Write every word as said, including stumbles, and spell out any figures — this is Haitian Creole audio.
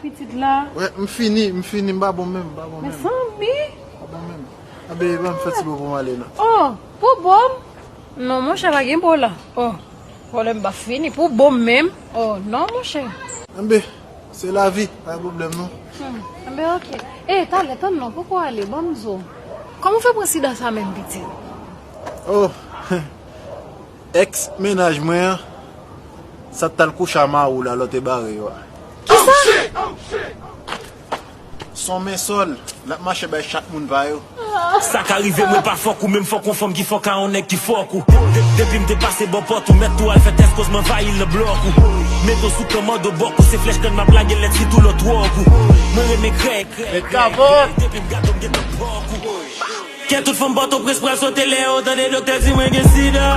Pitit la. Wè, m fini, m fini, m pa bon menm, m pa bon menm. Mezanmi. Pa bon menm. Anben, ban m fè ti bo pou m ale non. Oh, pou bo m? Non, monchè, pa gen bo la. Oh, pwoblèm pa fini. Pou bo m menm? Oh, non, monchè. Anben, se lavi, pa gen pwoblèm non. Hmm, anben, ok. E, talè, tann non, poko ale, ban m zo. Kòman w fè pran sida sa menm, pitit? Oh, èks mennaj mwen an, sa t al kouche a mari w la lè w te bare yo a. Kisa? S on men sòl, l ap mache bay chak moun pa yo. Sa ka rive mwen pa fòk ou, menm fòk yon fanm ki fòk a yon nèg ki fòk ou. De- Depi m te pase bò pòt ou, mèt tou al fè tès koz m anvayi l nan blòk ou. Mete w sou kòmando bòk ou, se flèch kann m ap lage lèt si tou lòt wòg ou. Mwen renmen krèk. Met kapòt. Depi m gade w, m gentan pòk ou. Kè tout fanm Pòtoprens pral sote lè yo tande doktè di mwen gen sida.